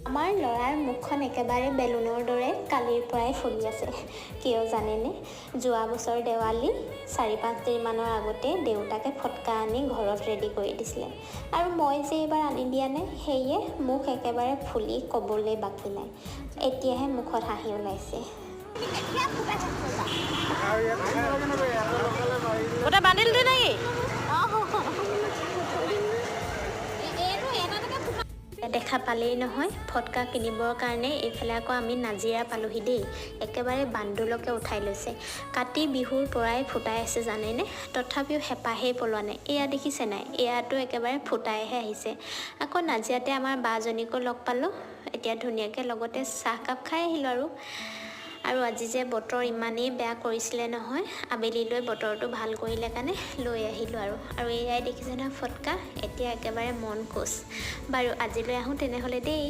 আমাৰ ল'ৰাৰ মুখখন একেবাৰে বেলুনৰ দৰে কালিৰ পৰাই ফুলি আছে। কিয় জানেনে? যোৱা বছৰ দেৱালী 4-5 দিনমানৰ আগতে দেউতাকে ফটকা আনি ঘৰত ৰেডি কৰি দিছিলে আৰু মই যে এইবাৰ আনি দিয়া নাই, সেয়ে মুখ একেবাৰে ফুলি ক'বলৈ বাকী নাই। এতিয়াহে মুখত হাঁহি ওলাইছে। গোটেই বান্দিলটো নেকি? দেখা পালেই নহয় ফটকা কিনিবৰ কাৰণে। এইফালে আকৌ আমি নাজিৰা পালোহি দেই। একেবাৰে বান্দোলকে উঠাই লৈছে। কাতি বিহুৰ পৰাই ফুটাই আছে, জানেনে? তথাপিও হেঁপাহেই পলোৱা নাই। এয়া দেখিছে নাই? এয়াতো একেবাৰে ফুটাইহে আহিছে। আকৌ নাজিৰাতে আমাৰ বাজনীকো লগ পালোঁ। এতিয়া ধুনীয়াকৈ লগতে চাহকাপ খাই আহিলোঁ। আৰু আজি যে বতৰ ইমানেই বেয়া কৰিছিলে নহয়, আবেলিলৈ বতৰটো ভাল কৰিলে কাৰণে লৈ আহিলোঁ। আৰু এয়াই দেখিছে নহয় ফটকা। এতিয়া একেবাৰে মন খুচ। বাৰু, আজিলৈ আহোঁ তেনেহ'লে দেই।